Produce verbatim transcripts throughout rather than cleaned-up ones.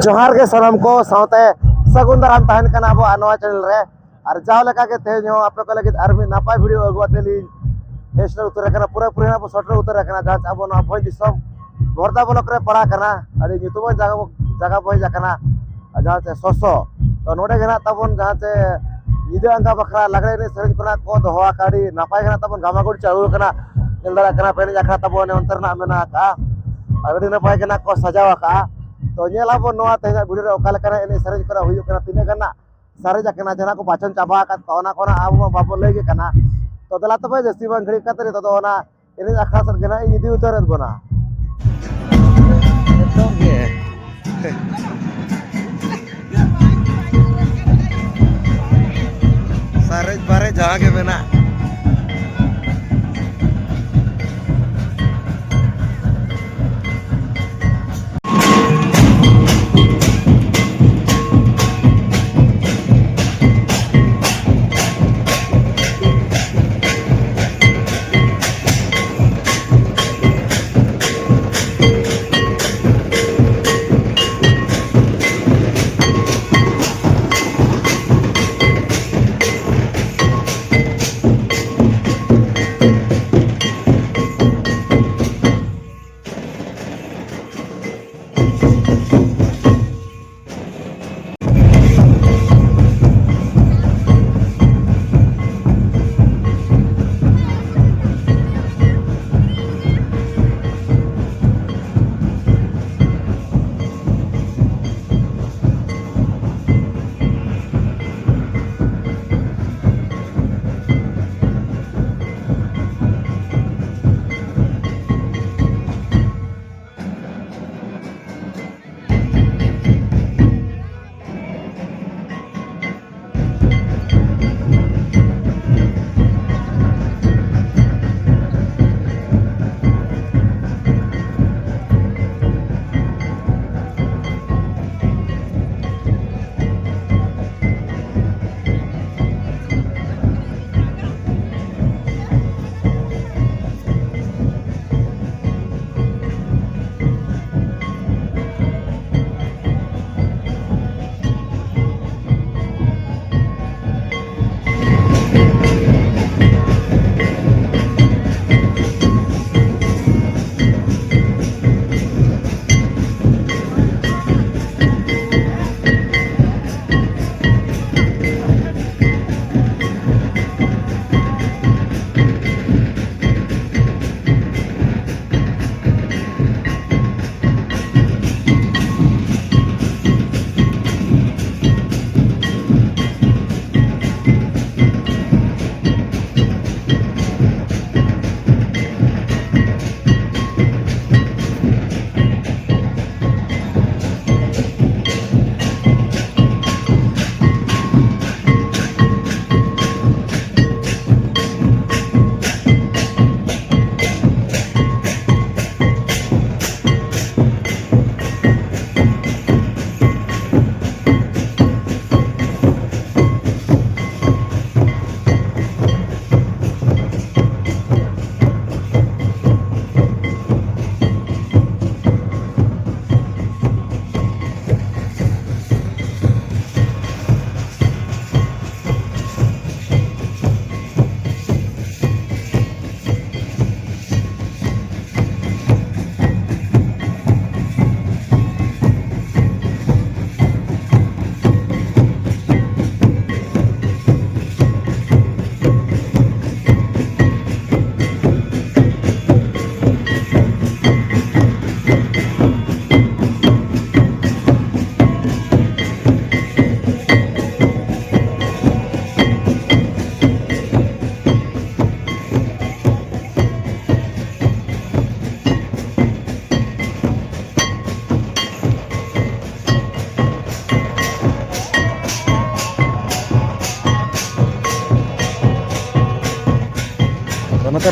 ᱡᱚᱦᱟᱨ ᱜᱮ ᱥᱟᱱᱟᱢ ᱠᱚ, ᱥᱟᱶᱛᱮ ᱥᱟᱹᱜᱩᱱ ᱫᱟᱨᱟᱢ ᱛᱟᱦᱮᱱ ᱠᱟᱱᱟ ᱟᱵᱚᱣᱟᱜ ᱱᱚᱣᱟ ᱪᱮᱱᱮᱞ ᱨᱮ᱾ ᱟᱨ ᱡᱟᱣ ᱞᱮᱠᱟ ᱜᱮ ᱛᱮᱦᱮᱧ ᱦᱚᱸ ᱟᱯᱮ ᱠᱚ ᱞᱟᱹᱜᱤᱫ ᱟᱨ ᱢᱤᱫ ᱱᱟᱯᱟᱭ ᱵᱷᱤᱰᱤᱭᱳ ᱟᱹᱜᱩ ᱟᱛᱮ ᱞᱤᱧ ᱦᱮᱡ ᱥᱮᱴᱮᱨ ᱩᱛᱟᱹᱨ ᱟᱠᱟᱱᱟ᱾ ᱯᱩᱨᱟᱹ ᱯᱩᱨᱤ ᱦᱟᱸᱜ ᱵᱚ ᱥᱮᱴᱮᱨ ᱩᱛᱟᱹᱨ ᱟᱠᱟᱱᱟ, ᱡᱟᱦᱟᱸ ᱪᱮ ᱟᱵᱚ ᱱᱚᱣᱟ ᱵᱷᱚᱸᱡᱽ ᱫᱤᱥᱚᱢ ᱵᱷᱚᱨᱫᱟ ᱵᱞᱚᱠ ᱨᱮ ᱯᱟᱲᱟᱜ ᱠᱟᱱᱟ᱾ ᱟᱹᱰᱤ ᱧᱩᱛᱩᱢᱟᱱ ᱡᱟᱭᱜᱟ ᱵᱚ, ᱡᱟᱭᱜᱟ ᱵᱷᱚᱸᱡᱽ ᱟᱠᱟᱱᱟ, ᱟᱨ ᱡᱟᱦᱟᱸ ᱪᱮ ᱥᱚᱥᱚ᱾ ᱛᱚ ᱱᱚᱰᱮ ᱜᱮ ᱱᱟᱜ ᱛᱟᱵᱚᱱ ᱡᱟᱦᱟᱸ ᱪᱮ ᱧᱤᱫᱟᱹ ᱟᱸᱜᱟ ᱵᱟᱠᱷᱨᱟ ᱞᱟᱜᱽᱲᱮ ᱮᱱᱮᱡ ᱥᱮᱨᱮᱧ ᱠᱚ ᱱᱟᱜ ᱠᱚ ᱫᱚᱦᱚ ᱟᱠᱟᱫᱼᱟ᱾ ᱟᱹᱰᱤ ᱱᱟᱯᱟᱭ ᱜᱮ ᱱᱟᱜ ᱛᱟᱵᱚᱱ ᱜᱟᱢᱟᱜᱩᱲ ᱪᱟᱹᱞᱩ ᱟᱠᱟᱱᱟ᱾ ᱧᱮᱞ ᱫᱟᱲᱮᱭᱟᱜ ᱠᱟᱱᱟ ᱯᱮ, ᱮᱱᱮᱡ ᱟᱠᱷᱲᱟ ᱛᱟᱵᱚᱱ ᱚᱱᱮ ᱚᱱᱛᱮ ᱨᱮ ᱱᱟᱜ ᱢᱮᱱᱟᱜ ᱟᱠᱟᱫᱼᱟ᱾ ᱟᱨ ᱟᱹᱰᱤ ᱱᱟᱯᱟᱭ ᱜᱮ ᱱᱟᱜ ᱠᱚ ᱥᱟᱡᱟᱣ ᱟᱠᱟᱫᱼᱟ᱾ ᱛᱚ ᱧᱮᱞ ᱟᱵᱚᱱ ᱱᱚᱣᱟ ᱛᱮᱦᱮᱧᱟᱜ ᱵᱷᱤᱰᱤᱭᱳ ᱨᱮ ᱚᱠᱟ ᱞᱮᱠᱟᱱᱟᱜ ᱮᱱᱮᱡ ᱥᱮᱨᱮᱧ ᱠᱚ ᱱᱟᱜ ᱦᱩᱭᱩᱜ ᱠᱟᱱᱟ, ᱛᱤᱱᱟᱹᱜ ᱜᱟᱱ ᱱᱟᱜ ᱥᱟᱨᱮᱡ ᱟᱠᱟᱱᱟ, ᱡᱟᱦᱟᱸ ᱠᱚ ᱯᱟᱪᱷᱚᱱ ᱪᱟᱵᱟ ᱟᱠᱟᱫ ᱠᱚᱣᱟ, ᱚᱱᱟ ᱠᱚ ᱱᱟᱜ ᱟᱵᱚ ᱢᱟ ᱵᱟᱵᱚ ᱞᱟᱹᱭ ᱜᱮ ᱠᱟᱱᱟ᱾ ᱛᱚ ᱫᱮᱞᱟ ᱛᱚᱵᱮ ᱡᱟᱹᱥᱛᱤ ᱵᱟᱝ ᱜᱷᱟᱹᱲᱤᱡ ᱠᱟᱛᱮ ᱱᱤᱛᱚᱜ ᱫᱚ ᱚᱱᱟ ᱮᱱᱮᱡ ᱟᱠᱷᱲᱟ ᱥᱮᱫ ᱜᱮ ᱱᱟᱜ ᱤᱧ ᱤᱫᱤ ᱩᱛᱟᱹᱨᱮᱫ ᱵᱚᱱᱟ᱾ ᱮᱠᱫᱚᱢ ᱜᱮ᱾ ᱥᱟᱨᱮᱡ ᱵᱟᱨᱮᱡ ᱡᱟᱦᱟᱸ ᱜᱮ ᱢᱮᱱᱟᱜ᱾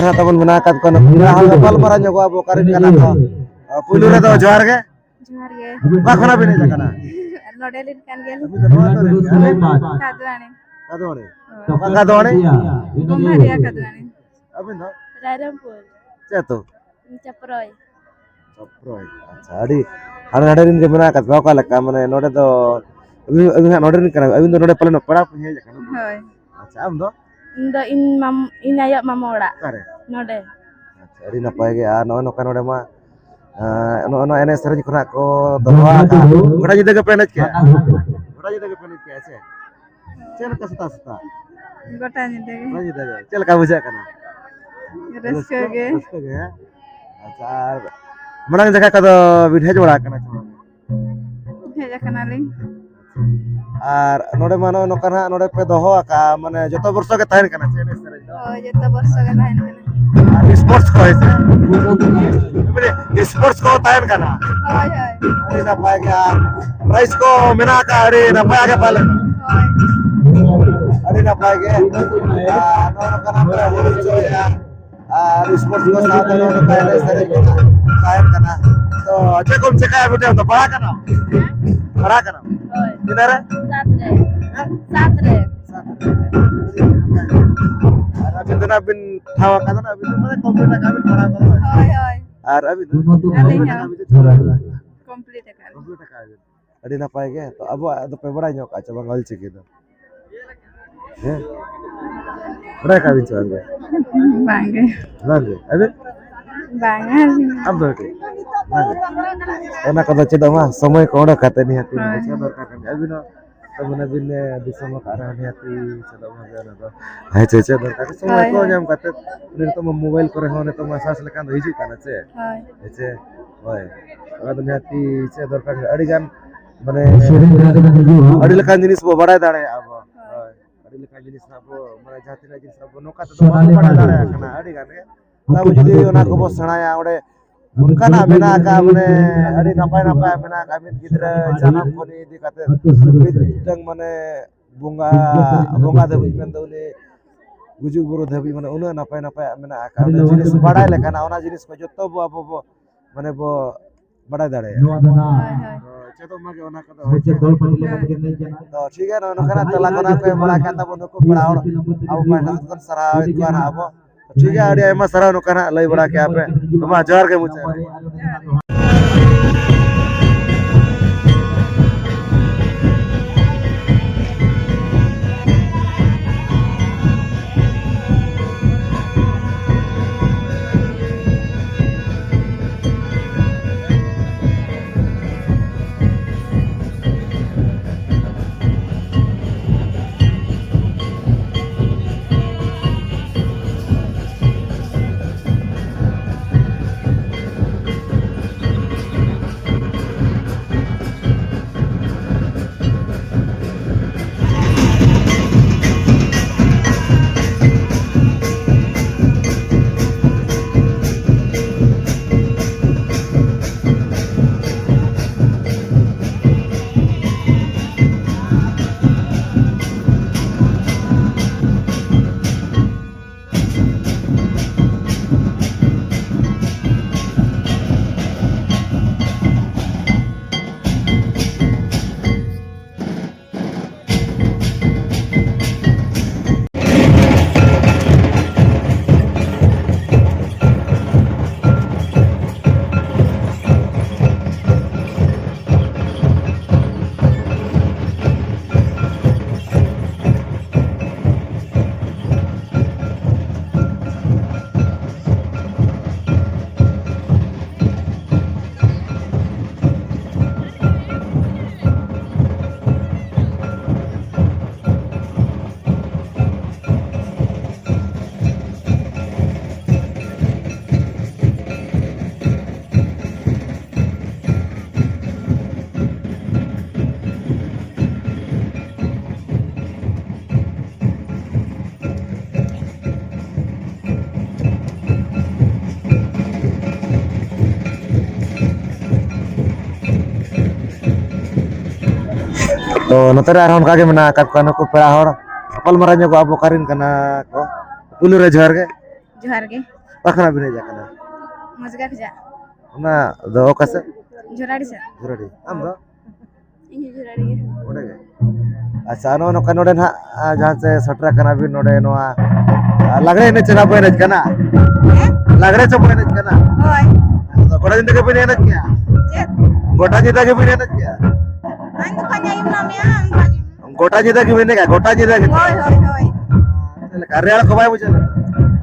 ᱨᱮ ᱛᱟᱵᱚᱱ ᱢᱮᱱᱟᱜ ᱟᱠᱟᱫ ᱠᱚᱣᱟ, ᱱᱩᱠᱩ ᱦᱚᱸ ᱜᱟᱯᱟᱞᱢᱟᱨᱟᱣ ᱧᱚᱜᱚᱜᱼᱟ ᱵᱚ, ᱚᱠᱟ ᱨᱮᱱ ᱠᱟᱱᱟ ᱠᱚ᱾ ᱯᱩᱭᱞᱩ ᱨᱮᱫᱚ ᱡᱚᱦᱟᱨ ᱜᱮ᱾ ᱡᱚᱦᱟᱨ ᱜᱮ᱾ ᱚᱠᱟ ᱠᱷᱚᱱᱟᱜ ᱵᱤᱱ ᱦᱮᱡ ᱟᱠᱟᱱᱟ? ᱱᱚᱰᱮ ᱞᱤᱧ ᱠᱟᱱ ᱜᱮᱭᱟᱞᱤᱧ᱾ ᱟᱹᱵᱤᱱ ᱫᱚ ᱱᱚᱣᱟ ᱟᱹᱛᱩ ᱨᱮᱱ ᱜᱮ? ᱠᱟᱫᱣᱟᱱᱤ᱾ ᱠᱟᱫᱣᱟᱱᱤ? ᱦᱳᱭ᱾ ᱚᱠᱟ ᱠᱟᱫᱣᱟᱱᱤ? ᱜᱚᱢᱵᱷᱟᱨᱤᱭᱟ ᱠᱟᱫᱣᱟᱱᱤ᱾ ᱟᱹᱵᱤᱱ ᱫᱚ? ᱨᱟᱭᱨᱚᱝᱯᱩᱨ᱾ ᱪᱮᱫ ᱟᱹᱛᱩ? ᱪᱟᱯᱨᱚᱭ᱾ ᱪᱟᱯᱨᱚᱭ᱾ ᱟᱪᱪᱷᱟ, ᱟᱹᱰᱤ ᱦᱟᱸᱰᱮ ᱱᱟᱰᱮ ᱨᱮᱱ ᱜᱮ ᱢᱮᱱᱟᱜ ᱟᱠᱟᱫ ᱠᱚᱣᱟ᱾ ᱚᱠᱟ ᱞᱮᱠᱟ, ᱢᱟᱱᱮ, ᱱᱚᱰᱮ ᱫᱚ ᱟᱹᱵᱤᱱ, ᱟᱹᱵᱤᱱ ᱦᱟᱸᱜ ᱱᱚᱰᱮ ᱨᱮᱱ ᱠᱟᱱᱟ, ᱟᱹᱵᱤᱱ ᱫᱚ ᱱᱚᱰᱮ ᱯᱟᱞᱮᱱ ᱯᱮᱲᱟ ᱠᱚ ᱦᱮᱡ ᱟᱠᱟᱱᱟ? ᱦᱳᱭ᱾ ᱟᱪᱪᱷᱟ, ᱟᱢ ᱫᱚ? ᱤᱧ ᱫᱚ ᱤᱧ ᱢᱟᱢ-, ᱤᱧ ᱟᱭᱳ ᱢᱟᱢᱟ ᱚᱲᱟᱜ᱾ ᱚᱠᱟᱨᱮ? ᱱᱚᱰᱮ᱾ ᱟᱪᱪᱷᱟ, ᱟᱹᱰᱤ ᱱᱟᱯᱟᱭ ᱜᱮ᱾ ᱟᱨ ᱱᱚᱜᱼᱚᱭ ᱱᱚᱝᱠᱟ ᱱᱚᱰᱮ ᱢᱟ, ᱮᱸ, ᱱᱚᱜᱼᱚᱭ ᱱᱚᱣᱟ ᱮᱱᱮᱡ ᱥᱮᱨᱮᱧ ᱠᱷᱚᱱᱟᱜ ᱠᱚ ᱫᱚᱦᱚ ᱟᱠᱟᱫᱼᱟ᱾ ᱜᱚᱴᱟ ᱧᱤᱫᱟᱹ ᱜᱮᱯᱮ ᱮᱱᱮᱡ ᱠᱮᱜᱼᱟ? ᱜᱚᱴᱟ ᱧᱤᱫᱟᱹ ᱜᱮᱯᱮ ᱮᱱᱮᱡ ᱠᱮᱜᱼᱟ ᱥᱮ? ᱪᱮᱫ ᱞᱮᱠᱟ ᱥᱮᱛᱟᱜ ᱥᱮᱛᱟᱜ? ᱜᱚᱴᱟ ᱧᱤᱫᱟᱹ ᱜᱮ᱾ ᱜᱚᱴᱟ ᱧᱤᱫᱟᱹ ᱜᱮ᱾ ᱪᱮᱫ ᱞᱮᱠᱟ ᱵᱩᱡᱷᱟᱹᱜ ᱠᱟᱱᱟ? ᱨᱟᱹᱥᱠᱟᱹ ᱜᱮ᱾ ᱨᱟᱹᱥᱠᱟᱹ ᱜᱮ, ᱦᱮᱸ? ᱟᱪᱪᱷᱟ, ᱟᱨ ᱢᱟᱲᱟᱝ ᱡᱟᱭᱜᱟ ᱠᱚᱫᱚ ᱵᱤᱱ ᱦᱮᱡ ᱵᱟᱲᱟ ᱟᱠᱟᱱᱟ ᱥᱮ ᱵᱟᱝ? ᱦᱮᱡ ᱟᱠᱟᱱᱟᱞᱤᱧ᱾ ᱟᱨ ᱱᱚᱰᱮ ᱢᱟ ᱱᱚᱜᱼᱚᱭ ᱱᱚᱝᱠᱟ ᱱᱟᱦᱟᱜ ᱱᱚᱰᱮ ᱯᱮ ᱫᱚᱦᱚ ᱟᱠᱟᱜᱼᱟ, ᱢᱟᱱᱮ ᱡᱚᱛᱚ ᱵᱚᱨᱥᱚ ᱜᱮ ᱛᱟᱦᱮᱱ ᱠᱟᱱᱟ ᱪᱮ ᱮᱱᱮᱡ ᱥᱮᱨᱮᱧ ᱫᱚ? ᱦᱳᱭ, ᱡᱚᱛᱚ ᱵᱚᱨᱥᱚ ᱜᱮ ᱛᱟᱦᱮᱱ ᱠᱟᱱᱟ᱾ ᱟᱨ ᱥᱯᱳᱨᱴᱥ ᱠᱚ ᱦᱮᱸ ᱥᱮ? ᱢᱟᱱᱮ ᱥᱯᱳᱨᱴᱥ ᱠᱚ ᱛᱟᱦᱮᱱ ᱠᱟᱱᱟ? ᱦᱳᱭ, ᱦᱳᱭ᱾ ᱟᱹᱰᱤ ᱱᱟᱯᱟᱭ ᱜᱮ, ᱟᱨ ᱯᱨᱟᱭᱤᱡᱽ ᱠᱚ ᱢᱮᱱᱟᱜ ᱟᱠᱟᱫᱼᱟ, ᱟᱹᱰᱤ ᱱᱟᱯᱟᱭ ᱜᱮ ᱯᱟᱞᱮᱱ? ᱦᱳᱭ᱾ ᱟᱹᱰᱤ ᱱᱟᱯᱟᱭ ᱜᱮ᱾ ᱟᱨ ᱱᱚᱜᱼᱚ ᱱᱚᱝᱠᱟᱱᱟᱜ ᱯᱮ ᱦᱩᱭ ᱦᱚᱪᱚᱭᱮᱫᱼᱟ᱾ ᱟᱨ ᱥᱯᱳᱨᱴᱥ ᱠᱚ ᱥᱟᱶᱛᱮ ᱱᱚᱜᱼᱚ ᱱᱚᱝᱠᱟ ᱮᱱᱮᱡ ᱥᱮᱨᱮᱧ ᱠᱚ ᱛᱟᱦᱮᱱ ᱠᱟᱱᱟ᱾ ᱛᱚ ᱪᱮᱫ ᱠᱚᱢ ᱪᱮᱠᱟᱭᱟ ᱵᱤᱴᱤ? ᱟᱢ ᱫᱚ ᱯᱟᱲᱦᱟᱜ ᱠᱟᱱᱟᱢ? ᱦᱮᱸ? ᱯᱟᱲᱦᱟᱜ ᱠᱟᱱᱟᱢ? ᱦᱳᱭ᱾ ᱛᱤᱱᱟᱹᱜ ᱨᱮ? ᱥᱟᱛ ᱨᱮ᱾ ᱦᱮᱸ? ᱥᱟᱛ ᱨᱮ᱾ ᱥᱟᱛ ᱨᱮ᱾ ᱟᱨ ᱟᱹᱵᱤᱱ ᱫᱚ ᱱᱟᱜ ᱵᱤᱱ ᱴᱷᱟᱶ ᱟᱠᱟᱫᱟ ᱱᱟᱜ, ᱟᱹᱵᱤᱱ ᱫᱚ ᱢᱟᱱᱮ ᱠᱚᱢᱯᱞᱤᱴ ᱟᱠᱟᱫ ᱵᱤᱱ ᱯᱟᱲᱦᱟᱣ ᱠᱟᱫᱟ, ᱵᱟᱝ? ᱦᱳᱭ, ᱦᱳᱭ᱾ ᱟᱨ ᱟᱹᱵᱤᱱ ᱫᱚ? ᱟᱹᱞᱤᱧ ᱦᱚᱸ᱾ ᱠᱚᱢᱯᱞᱤᱴ ᱟᱠᱟᱫ ᱞᱤᱧ᱾ ᱠᱚᱢᱯᱞᱤᱴ ᱟᱠᱟᱫ ᱵᱤᱱ᱾ ᱟᱹᱰᱤ ᱱᱟᱯᱟᱭ ᱜᱮ᱾ ᱛᱚ ᱟᱵᱚᱣᱟᱜ ᱫᱚᱯᱮ ᱵᱟᱲᱟᱭ ᱧᱚᱜ ᱠᱟᱜᱼᱟ ᱪᱮ ᱵᱟᱝ ᱚᱞ ᱪᱤᱠᱤ ᱫᱚ? ᱦᱮᱸ? ᱵᱟᱲᱟᱭ ᱠᱟᱜ ᱵᱤᱱ ᱥᱮ ᱵᱟᱝ ᱜᱮ? ᱵᱟᱝ ᱜᱮ᱾ ᱵᱟᱝ ᱜᱮ᱾ ᱟᱹᱵᱤᱱ? ᱵᱟᱝ ᱜᱮ᱾ ᱟᱢ ᱫᱚ ᱠᱟᱹᱴᱤᱡ? ᱵᱟᱝ ᱜᱮ᱾ ᱚᱱᱟ ᱠᱚᱫᱚ ᱪᱮᱫᱚᱜ ᱢᱟ, ᱥᱚᱢᱚᱭ ᱠᱚ ᱚᱰᱚᱠ ᱠᱟᱛᱮ ᱱᱤᱦᱟᱹᱛ ᱦᱳᱭ᱾ ᱪᱮᱫ ᱫᱚᱨᱠᱟᱨ ᱠᱟᱱ ᱜᱮ᱾ ᱟᱹᱵᱤᱱ ᱦᱚᱸ ᱛᱚ ᱢᱟᱱᱮ ᱵᱤᱱ, ᱮ, ᱫᱤᱥᱚᱢ ᱟᱠᱟᱫ ᱨᱮᱦᱚᱸ ᱱᱤᱦᱟᱹᱛ ᱪᱮᱫᱚᱜ ᱢᱟ ᱜᱮ ᱚᱱᱟ ᱫᱚ᱾ ᱦᱮᱸ ᱪᱮ, ᱪᱮᱫ ᱫᱚᱨᱠᱟᱨ ᱠᱟᱱᱟ? ᱥᱚᱢᱚᱭ ᱦᱳᱭ, ᱠᱚ ᱦᱳᱭ᱾ ᱧᱟᱢ ᱠᱟᱛᱮ ᱱᱤᱛᱚᱜ ᱢᱟ ᱢᱳᱵᱟᱭᱤᱞ ᱠᱚᱨᱮ ᱦᱚᱸ ᱱᱤᱛᱚᱜ ᱢᱟ ᱥᱟᱨᱪ ᱞᱮᱠᱷᱟᱱ ᱫᱚ ᱦᱤᱡᱩᱜ ᱠᱟᱱᱟ ᱪᱮ? ᱦᱳᱭ᱾ ᱦᱮᱸ ᱪᱮ? ᱦᱳᱭ᱾ ᱚᱱᱟ ᱫᱚ ᱱᱤᱦᱟᱹᱛ ᱪᱮᱫ ᱫᱚᱨᱠᱟᱨ ᱠᱟᱱᱟ? ᱟᱹᱰᱤ ᱜᱟᱱ ᱢᱟᱱᱮ ᱟᱹᱰᱤ ᱞᱮᱠᱟᱱ ᱡᱤᱱᱤᱥ ᱵᱚ ᱵᱟᱲᱟᱭ ᱫᱟᱲᱮᱭᱟᱜᱼᱟ ᱵᱚ᱾ ᱦᱳᱭ᱾ ᱦᱳᱭ᱾ ᱟᱹᱰᱤ ᱞᱮᱠᱟᱱ ᱡᱤᱱᱤᱥ ᱟᱵᱚ, ᱢᱟᱱᱮ, ᱡᱟᱦᱟᱸ ᱛᱤᱱᱟᱹᱜ ᱡᱤᱱᱤᱥ ᱟᱵᱚ ᱱᱚᱝᱠᱟ ᱛᱮᱫᱚ ᱵᱟᱵᱚ ᱵᱟᱲᱟᱭ ᱫᱟᱲᱮᱭᱟᱜ ᱠᱟᱱᱟ ᱟᱹᱰᱤ ᱜᱟᱱ ᱜᱮ᱾ ᱛᱚ ᱟᱵᱚ ᱡᱩᱫᱤ ᱚᱱᱟ ᱠᱚᱵᱚ ᱥᱮᱬᱟᱭᱟ, ᱚᱸᱰᱮ ᱚᱱᱠᱟᱱᱟᱜ ᱢᱮᱱᱟᱜ ᱟᱠᱟᱫ, ᱢᱟᱱᱮ, ᱟᱹᱰᱤ ᱱᱟᱯᱟᱭ ᱱᱟᱯᱟᱭ ᱢᱮᱱᱟᱜ ᱟᱠᱟᱫ, ᱢᱤᱫ ᱜᱤᱫᱽᱨᱟᱹ ᱡᱟᱱᱟᱢ ᱠᱷᱚᱱ ᱤᱫᱤ ᱠᱟᱛᱮ ᱢᱤᱫᱴᱟᱝ, ᱢᱟᱱᱮ, ᱵᱚᱸᱜᱟ, ᱵᱚᱸᱜᱟ ᱫᱷᱟᱹᱵᱤᱡ ᱢᱮᱱᱫᱚ ᱩᱱᱤ ᱜᱩᱡᱩᱜ ᱵᱩᱨᱩ ᱫᱷᱟᱹᱵᱤᱡ, ᱢᱟᱱᱮ ᱩᱱᱟᱹᱜ ᱱᱟᱯᱟᱭ ᱱᱟᱯᱟᱭᱟᱜ ᱢᱮᱱᱟᱜ ᱟᱠᱟᱫ᱾ ᱟᱹᱰᱤ ᱚᱱᱟ ᱞᱚᱜᱚᱱ ᱡᱤᱱᱤᱥ ᱛᱮ ᱵᱟᱰᱟᱭ ᱢᱩᱪᱟᱹᱫ ᱞᱮᱠᱟᱱᱟᱜ, ᱚᱱᱟ ᱡᱤᱱᱤᱥ ᱠᱚ ᱡᱚᱛᱚ ᱵᱚ ᱟᱵᱚ ᱵᱚ, ᱢᱟᱱᱮ ᱵᱚ ᱵᱟᱰᱟᱭ ᱫᱟᱲᱮᱭᱟᱜᱼᱟ᱾ ᱱᱚᱣᱟ ᱫᱚ ᱱᱟᱜ ᱦᱳᱭ, ᱦᱳᱭ᱾ ᱪᱮᱫᱚᱜ ᱢᱟᱜᱮ ᱚᱱᱟ ᱠᱚᱫᱚ, ᱦᱳᱭ ᱥᱮ᱾ ᱫᱚᱞ ᱯᱟᱹᱴᱤ ᱞᱮᱠᱟ ᱛᱮᱜᱮ ᱞᱟᱹᱭ ᱜᱟᱱᱚᱜᱼᱟ᱾ ᱛᱚ ᱴᱷᱤᱠ ᱜᱮᱭᱟ, ᱱᱚᱜᱼᱚ ᱱᱚᱝᱠᱟᱱᱟᱜ ᱛᱮᱞᱟ ᱠᱚ ᱱᱟᱜ ᱠᱚ ᱮᱢ ᱵᱟᱲᱟ ᱠᱟᱜ ᱛᱟᱵᱚᱱ ᱱᱩᱠᱩ ᱯᱮᱲᱟ ᱦᱚᱲ, ᱟᱵᱚ ᱯᱟᱦᱴᱟ ᱥᱮᱫ ᱠᱷᱚᱱ ᱥᱟᱨᱦᱟᱣᱮᱫ ᱠᱚᱣᱟ ᱱᱟᱜ ᱟᱵᱚ᱾ ᱴᱷᱤᱠ ᱜᱮᱭᱟ, ᱟᱹᱰᱤ ᱟᱭᱢᱟ ᱥᱟᱨᱦᱟᱣ ᱱᱚᱝᱠᱟ ᱱᱟᱜ ᱞᱟᱹᱭ ᱵᱟᱲᱟ ᱠᱮᱜᱼᱟ ᱯᱮ᱾ ᱢᱟ ᱡᱚᱦᱟᱨ ᱜᱮ ᱢᱩᱪᱟᱹᱫ ᱨᱮ᱾ ᱛᱚ ᱱᱚᱛᱮ ᱨᱮ ᱟᱨᱦᱚᱸ ᱚᱱᱠᱟ ᱜᱮ ᱢᱮᱱᱟᱜ ᱟᱠᱟᱫ ᱠᱚᱣᱟ ᱱᱩᱠᱩ ᱯᱮᱲᱟ ᱦᱚᱲ᱾ ᱜᱟᱯᱟᱞᱢᱟᱨᱟᱣ ᱧᱚᱜᱚᱜ ᱟᱵᱚ ᱚᱠᱟ ᱨᱮᱱ ᱠᱟᱱᱟ ᱠᱚ᱾ ᱯᱩᱭᱞᱩ ᱨᱮ ᱡᱚᱦᱟᱨ ᱜᱮ᱾ ᱡᱚᱦᱟᱨ ᱜᱮ᱾ ᱚᱠᱟ ᱠᱷᱚᱱᱟᱜ ᱵᱤᱱ ᱦᱮᱡ ᱟᱠᱟᱱᱟ? ᱢᱚᱡᱽᱜᱟ ᱠᱷᱚᱱᱟᱜ᱾ ᱚᱱᱟ ᱫᱚ ᱚᱠᱟ ᱥᱮᱫ? ᱡᱷᱚᱨᱟᱰᱤ ᱥᱮᱫ᱾ ᱡᱷᱚᱨᱟᱰᱤ᱾ ᱟᱢ ᱫᱚ? ᱤᱧ ᱦᱚᱸ ᱡᱷᱚᱨᱟᱰᱤ ᱜᱮ᱾ ᱚᱸᱰᱮ ᱜᱮ? ᱟᱪᱪᱷᱟ, ᱱᱚᱜᱼᱚ ᱱᱚᱝᱠᱟ ᱱᱚᱰᱮ ᱱᱟᱦᱟᱜ, ᱟ, ᱡᱟᱦᱟᱸ ᱪᱮ ᱥᱮᱴᱮᱨ ᱟᱠᱟᱱᱟ ᱵᱤᱱ ᱱᱚᱰᱮ ᱱᱚᱣᱟ, ᱟ, ᱞᱟᱜᱽᱲᱮ ᱮᱱᱮᱡ ᱪᱮ ᱱᱟᱜ ᱵᱚ ᱮᱱᱮᱡ ᱠᱟᱱᱟ? ᱦᱮᱸ? ᱞᱟᱜᱽᱲᱮ ᱪᱮ ᱵᱚ ᱮᱱᱮᱡ ᱠᱟᱱᱟ? ᱦᱳᱭ᱾ ᱟᱫᱚ ᱜᱚᱴᱟ ᱧᱤᱫᱟᱹ ᱜᱮᱵᱤᱱ ᱮᱱᱮᱡ ᱜᱮᱭᱟ? ᱪᱮᱫ? ᱜᱚᱴᱟ ᱧᱤᱫᱟᱹ ᱜᱮᱵᱤᱱ ᱮᱱᱮᱡ ᱜᱮᱭᱟ? ᱟᱧ ᱫᱚ ᱠᱷᱟᱡ ᱟᱹᱭᱩᱵ ᱱᱟ ᱢᱮᱭᱟ, ᱟᱢ ᱠᱷᱟᱡ᱾ ᱜᱚᱴᱟ ᱧᱤᱫᱟᱹ ᱜᱮᱵᱤᱱ ᱮᱱᱮᱡᱟ? ᱜᱚᱴᱟ ᱧᱤᱫᱟᱹ ᱜᱮ? ᱦᱳᱭ, ᱦᱳᱭ, ᱦᱳᱭ᱾ ᱪᱮᱫ ᱞᱮᱠᱟ, ᱨᱮᱭᱟᱲ ᱠᱚ ᱵᱟᱭ ᱵᱩᱡᱷᱟᱹᱣ ᱞᱮᱱᱟ?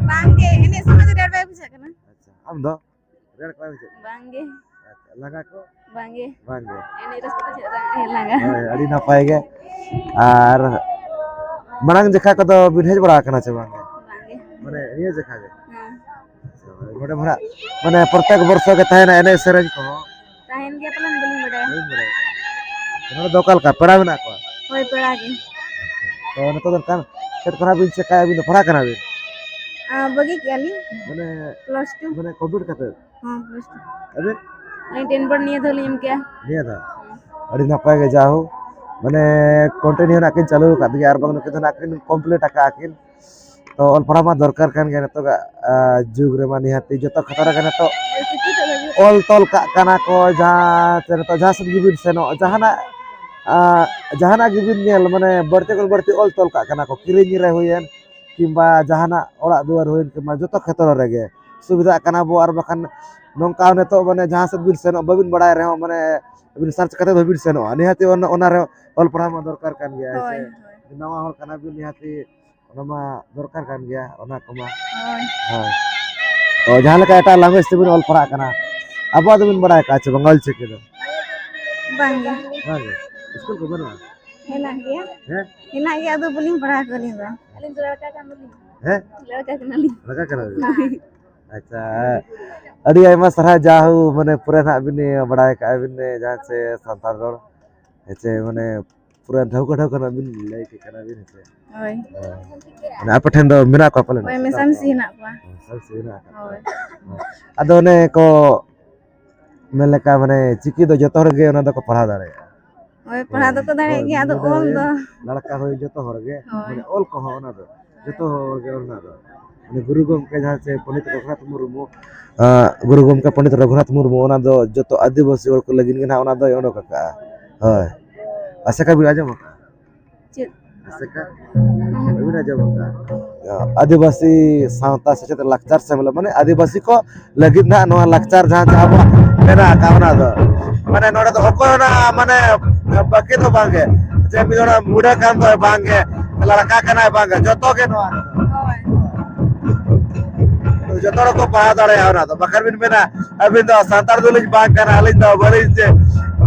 ᱵᱟᱝ ᱜᱮ, ᱮᱱᱮᱡ ᱥᱚᱢᱚᱭ ᱫᱚ ᱨᱮᱭᱟᱲ ᱵᱟᱭ ᱵᱩᱡᱷᱟᱹᱜ ᱠᱟᱱᱟ᱾ ᱟᱪᱪᱷᱟ, ᱟᱢ ᱫᱚ? ᱨᱮᱭᱟᱲ ᱠᱚ ᱵᱟᱭ ᱵᱩᱡᱷᱟᱹᱜ ᱠᱟᱱᱟ? ᱵᱟᱝ ᱜᱮ᱾ ᱟᱪᱪᱷᱟ, ᱞᱟᱸᱜᱟ ᱠᱚ? ᱵᱟᱝ ᱜᱮ᱾ ᱵᱟᱝ ᱜᱮ᱾ ᱮᱱᱮᱡ ᱨᱟᱹᱥᱠᱟᱹ ᱵᱩᱡᱷᱟᱹᱜ ᱠᱟᱱᱟ, ᱞᱟᱸᱜᱟ᱾ ᱦᱳᱭ, ᱟᱹᱰᱤ ᱱᱟᱯᱟᱭ ᱜᱮ᱾ ᱟᱨ ᱢᱟᱲᱟᱝ ᱡᱚᱠᱷᱟ ᱠᱚᱫᱚ ᱵᱤᱱ ᱦᱮᱡ ᱵᱟᱲᱟ ᱟᱠᱟᱱᱟ ᱪᱮ ᱵᱟᱝ? ᱵᱟᱝ ᱜᱮ᱾ ᱢᱟᱱᱮ ᱱᱤᱭᱟᱹ ᱡᱚᱠᱷᱟ ᱜᱮ? ᱦᱮᱸ᱾ ᱟᱪᱪᱷᱟ, ᱱᱚᱰᱮ ᱢᱟ ᱱᱟᱜ, ᱢᱟᱱᱮ ᱯᱨᱚᱛᱮᱠ ᱵᱚᱨᱥᱚ ᱜᱮ ᱛᱟᱦᱮᱱᱟ ᱮᱱᱮᱡ ᱥᱮᱨᱮᱧ ᱠᱚᱦᱚᱸ? ᱛᱟᱦᱮᱱ ᱜᱮᱭᱟ ᱯᱟᱞᱮᱱ, ᱵᱟᱹᱞᱤᱧ ᱵᱟᱰᱟᱭᱟ᱾ ᱵᱟᱹᱞᱤᱧ ᱵᱟᱰᱟᱭᱟ᱾ ᱱᱚᱰᱮ ᱫᱚ ᱚᱠᱟ ᱞᱮᱠᱟ ᱯᱮᱲᱟ ᱢᱮᱱᱟᱜ ᱠᱚᱣᱟ? ᱦᱳᱭ, ᱯᱮᱲᱟ ᱜᱮ᱾ ᱛᱚ ᱱᱤᱛᱚᱜ ᱫᱚ ᱚᱱᱠᱟᱱ ᱪᱮᱫ ᱠᱚ ᱱᱟᱜ ᱵᱤᱱ ᱪᱮᱠᱟᱭᱟ? ᱟᱹᱵᱤᱱ ᱫᱚ ᱯᱟᱲᱦᱟᱜ ᱠᱟᱱᱟ ᱵᱤᱱ? ᱟᱸ, ᱵᱟᱹᱜᱤ ᱠᱮᱜᱼᱟ ᱞᱤᱧ᱾ ᱢᱟᱱᱮ plus two᱾ ᱢᱟᱱᱮ complete ᱠᱟᱛᱮ? ᱦᱚᱸ, plus two᱾ ᱟᱹᱵᱤᱱ? ᱟᱹᱞᱤᱧ ten board ᱱᱤᱭᱟᱹ ᱫᱷᱟᱣ ᱞᱤᱧ ᱮᱢ ᱠᱮᱜᱼᱟ᱾ ᱱᱤᱭᱟᱹ ᱫᱷᱟᱣ? ᱦᱚᱸ᱾ ᱟᱹᱰᱤ ᱱᱟᱯᱟᱭ ᱜᱮ, ᱡᱟ ᱦᱳᱠ᱾ ᱢᱟᱱᱮ continue ᱱᱟᱜ ᱠᱤᱱ ᱪᱟᱹᱞᱩ ᱟᱠᱟᱫ ᱜᱮᱭᱟ, ᱟᱨ ᱵᱟᱝ ᱱᱩᱠᱤᱱ ᱫᱚ ᱱᱟᱜ ᱠᱤᱱ complete ᱟᱠᱟᱫᱼᱟ ᱠᱤᱱ᱾ ᱛᱚ ᱚᱞ ᱯᱟᱲᱦᱟᱣ ᱢᱟ ᱫᱚᱨᱠᱟᱨ ᱠᱟᱱ ᱜᱮᱭᱟ ᱱᱤᱛᱚᱜᱟᱜ, ᱟ, ᱡᱩᱜᱽ ᱨᱮᱢᱟ ᱱᱤᱦᱟᱹᱛᱤ ᱡᱚᱛᱚ ᱠᱷᱮᱛᱨᱚ ᱨᱮᱜᱮ ᱱᱤᱛᱚᱜ ᱚᱞ ᱛᱚᱞ ᱠᱟᱜ ᱠᱟᱱᱟ ᱠᱚ, ᱡᱟᱦᱟᱸ ᱥᱮ ᱱᱤᱛᱚᱜ ᱡᱟᱦᱟᱸ ᱥᱮᱫ ᱜᱮᱵᱤᱱ ᱥᱮᱱᱚᱜ, ᱡᱟᱦᱟᱱᱟᱜ, ᱟ, ᱡᱟᱦᱟᱱᱟᱜ ᱜᱮᱵᱤᱱ ᱧᱮᱞ, ᱢᱟᱱᱮ ᱵᱟᱹᱲᱛᱤ ᱠᱷᱚᱱ ᱵᱟᱹᱲᱛᱤ ᱚᱞ ᱛᱚᱞ ᱠᱟᱜ ᱠᱟᱱᱟ ᱠᱚ, ᱠᱤᱨᱤᱧ ᱨᱮ ᱦᱩᱭᱮᱱ, ᱠᱤᱝᱵᱟ ᱡᱟᱦᱟᱱᱟᱜ ᱚᱲᱟᱜ ᱫᱩᱣᱟᱹᱨ ᱦᱩᱭᱮᱱ, ᱠᱤᱝᱵᱟ ᱡᱚᱛᱚ ᱠᱷᱮᱛᱨᱚ ᱨᱮᱜᱮ ᱥᱩᱵᱤᱫᱷᱟᱜ ᱠᱟᱱᱟ ᱵᱚ᱾ ᱟᱨ ᱵᱟᱠᱷᱟᱱ ᱱᱚᱝᱠᱟ ᱱᱤᱛᱚᱜ ᱢᱟᱱᱮ ᱡᱟᱦᱟᱸ ᱥᱮᱫ ᱵᱤᱱ ᱥᱮᱱᱚᱜ, ᱵᱟᱹᱵᱤᱱ ᱵᱟᱲᱟᱭ ᱨᱮᱦᱚᱸ, ᱢᱟᱱᱮ ᱟᱹᱵᱤᱱ search ᱠᱟᱛᱮ ᱵᱟᱹᱵᱤᱱ ᱥᱮᱱᱚᱜᱼᱟ᱾ ᱱᱤᱦᱟᱹᱛᱤ ᱚᱱᱟ, ᱚᱱᱟ ᱨᱮ ᱚᱞ ᱯᱟᱲᱦᱟᱣ ᱢᱟ ᱫᱚᱨᱠᱟᱨ ᱠᱟᱱ ᱜᱮᱭᱟ, ᱦᱮᱸ ᱦᱳᱭ, ᱥᱮ? ᱦᱳᱭ᱾ ᱱᱟᱣᱟ ᱦᱚᱲ ᱠᱟᱱᱟ ᱵᱤᱱ, ᱱᱤᱦᱟᱹᱛᱤ ᱚᱱᱟ ᱢᱟ ᱫᱚᱨᱠᱟᱨ ᱠᱟᱱ ᱜᱮᱭᱟ, ᱚᱱᱟ ᱠᱚᱢᱟ᱾ ᱦᱳᱭ᱾ ᱦᱳᱭ᱾ ᱛᱚ ᱡᱟᱦᱟᱸ ᱞᱮᱠᱟ ᱮᱴᱟᱜ language ᱛᱮᱵᱤᱱ ᱚᱞ ᱯᱟᱲᱦᱟᱜ ᱠᱟᱱᱟ, ᱟᱵᱚᱣᱟᱜ ᱫᱚᱵᱤᱱ ᱵᱟᱲᱟᱭ ᱟᱠᱟᱫᱼᱟ ᱪᱮ ᱵᱟᱝ ᱚᱞ ᱪᱤᱠᱤ ᱫᱚ? ᱵᱟᱝ ᱜᱮ᱾ ᱵᱟᱝ ᱜᱮ? ᱥᱠᱩᱞ ᱠᱚ ᱵᱟᱹᱱᱩᱜᱼᱟ? ᱦᱮᱱᱟᱜ ᱜᱮᱭᱟ᱾ ᱦᱮᱸ? ᱦᱮᱱᱟᱜ ᱜᱮᱭᱟ, ᱟᱫᱚ ᱵᱟᱹᱞᱤᱧ ᱯᱟᱲᱦᱟᱣ ᱠᱚᱣᱟ ᱟᱹᱞᱤᱧ ᱫᱚ᱾ ᱟᱹᱞᱤᱧ ᱫᱚ ᱞᱟᱲᱠᱟ ᱠᱟᱱ ᱫᱚᱞᱤᱧ᱾ ᱦᱮᱸ? ᱞᱟᱲᱠᱟ ᱠᱟᱱᱟᱞᱤᱧ᱾ ᱞᱟᱲᱠᱟ ᱠᱟᱱᱟ ᱵᱤᱱ? ᱦᱳᱭ᱾ ᱟᱪᱪᱷᱟ, ᱟᱹᱰᱤ ᱟᱭᱢᱟ ᱥᱟᱨᱦᱟᱣ, ᱡᱟ ᱦᱳ, ᱢᱟᱱᱮ ᱯᱩᱨᱟᱹ ᱱᱟᱦᱟᱜ ᱵᱤᱱ ᱵᱟᱲᱟᱭ ᱠᱟᱜᱼᱟ ᱵᱤᱱ, ᱡᱟᱦᱟᱸ ᱪᱮ ᱥᱟᱱᱛᱟᱲ ᱨᱚᱲ, ᱦᱮᱸ ᱪᱮ, ᱢᱟᱱᱮ ᱯᱩᱨᱟᱹ ᱴᱷᱟᱹᱣᱠᱟᱹ ᱴᱷᱟᱹᱣᱠᱟᱹ ᱱᱟᱜ ᱵᱤᱱ ᱞᱟᱹᱭ ᱠᱮᱫ ᱠᱟᱱᱟ ᱵᱤᱱ, ᱦᱮᱸ ᱥᱮ? ᱦᱳᱭ᱾ ᱦᱮᱸ᱾ ᱢᱟᱱᱮ ᱟᱯᱮ ᱴᱷᱮᱱ ᱫᱚ ᱢᱮᱱᱟᱜ ᱠᱚᱣᱟ ᱯᱟᱞᱮᱱ? ᱦᱳᱭ, ᱢᱮᱥᱟᱢᱤᱥᱤ ᱦᱮᱱᱟᱜ ᱠᱚᱣᱟ᱾ ᱦᱮᱸ, ᱢᱮᱥᱟᱢᱤᱥᱤ ᱦᱮᱱᱟᱜ ᱟᱠᱟᱫ ᱠᱚᱣᱟ᱾ ᱦᱳᱭ᱾ ᱦᱮᱸ᱾ ᱟᱫᱚ ᱚᱱᱮ ᱠᱚ ᱢᱮᱱ ᱞᱮᱠᱟ, ᱢᱟᱱᱮ ᱪᱤᱠᱤ ᱫᱚ ᱡᱚᱛᱚ ᱦᱚᱲ ᱜᱮ ᱚᱱᱟ ᱫᱚᱠᱚ ᱯᱟᱲᱦᱟᱣ ᱫᱟᱲᱮᱭᱟᱜᱼᱟ᱾ ᱦᱳᱭ, ᱯᱟᱲᱦᱟᱣ ᱫᱚᱠᱚ ᱫᱟᱲᱮᱭᱟᱜ ᱜᱮᱭᱟ, ᱟᱫᱚ ᱚᱞ ᱫᱚ᱾ ᱞᱟᱲᱠᱟ ᱦᱩᱭ ᱡᱚᱛᱚ ᱦᱚᱲ ᱜᱮ, ᱦᱳᱭ᱾ ᱢᱟᱱᱮ ᱚᱞ ᱠᱚᱦᱚᱸ ᱚᱱᱟ ᱫᱚ ᱡᱚᱛᱚ ᱦᱚᱲ ᱜᱮ ᱚᱞ ᱨᱮᱱᱟᱜ ᱫᱚ᱾ ᱢᱟᱱᱮ ᱜᱩᱨᱩ ᱜᱚᱢᱠᱮ ᱡᱟᱦᱟᱸ ᱪᱮ ᱯᱚᱱᱰᱤᱛ ᱨᱚᱜᱷᱩᱱᱟᱛᱷ ᱢᱩᱨᱢᱩ, ᱟᱸ, ᱜᱩᱨᱩ ᱜᱚᱢᱠᱮ ᱯᱚᱱᱰᱤᱛ ᱨᱚᱜᱷᱩᱱᱟᱛᱷ ᱢᱩᱨᱢᱩ ᱚᱱᱟ ᱫᱚ ᱡᱚᱛᱚ ᱟᱹᱫᱤᱵᱟᱹᱥᱤ ᱦᱚᱲ ᱠᱚ ᱞᱟᱹᱜᱤᱫ ᱜᱮ ᱱᱟᱦᱟᱜ ᱚᱱᱟ ᱫᱚᱭ ᱚᱰᱚᱠ ᱟᱠᱟᱫᱼᱟ᱾ ᱦᱳᱭ᱾ ᱟᱥᱮᱠᱟ ᱵᱤᱱ ᱟᱸᱡᱚᱢ ᱟᱠᱟᱫᱼᱟ? ᱪᱮᱫ? ᱟᱥᱮᱠᱟ? ᱵᱟᱹᱵᱤᱱ ᱟᱸᱡᱚᱢ ᱟᱠᱟᱫᱼᱟ? ᱟᱹᱫᱤᱵᱟᱹᱥᱤ ᱥᱟᱶᱛᱟ ᱥᱮᱪᱮᱫ ᱞᱟᱠᱪᱟᱨ ᱥᱮᱢᱞᱮᱫ, ᱢᱟᱱᱮ ᱟᱹᱫᱤᱵᱟᱹᱥᱤ ᱠᱚ ᱞᱟᱹᱜᱤᱫ ᱱᱟᱦᱟᱜ ᱱᱚᱣᱟ ᱞᱟᱠᱪᱟᱨ ᱡᱟᱦᱟᱸ ᱡᱟᱦᱟᱸ ᱟᱵᱚᱣᱟᱜ ᱢᱮᱱᱟᱜ ᱟᱠᱟᱫ ᱚᱱᱟ ᱫᱚ, ᱢᱟᱱᱮ ᱱᱚᱰᱮ ᱫᱚ ᱚᱠᱚᱭ ᱚᱱᱟ ᱢᱟᱱᱮ ᱵᱟᱹᱠᱤ ᱫᱚ ᱵᱟᱝᱜᱮ, ᱡᱮ ᱢᱤᱫ ᱦᱚᱲ ᱢᱩᱰᱟᱹ ᱠᱟᱱ ᱫᱚᱭ ᱵᱟᱝᱜᱮ, ᱞᱟᱲᱠᱟ ᱠᱟᱱᱟᱭ ᱵᱟᱝᱜᱮ, ᱡᱚᱛᱚ ᱜᱮ ᱱᱚᱣᱟ ᱨᱮᱫᱚ᱾ ᱦᱳᱭ᱾ ᱡᱚᱛᱚ ᱦᱚᱲ ᱠᱚ ᱯᱟᱲᱦᱟᱣ ᱫᱟᱲᱮᱭᱟᱜᱼᱟ ᱚᱱᱟ ᱫᱚ, ᱵᱟᱠᱷᱟᱱ ᱵᱤᱱ ᱢᱮᱱᱟ ᱟᱹᱵᱤᱱ ᱫᱚ ᱥᱟᱱᱛᱟᱲ ᱫᱚᱞᱤᱧ ᱵᱟᱝ ᱠᱟᱱᱟ, ᱟᱹᱞᱤᱧ ᱫᱚ ᱵᱟᱹᱞᱤᱧ ᱪᱮᱫ,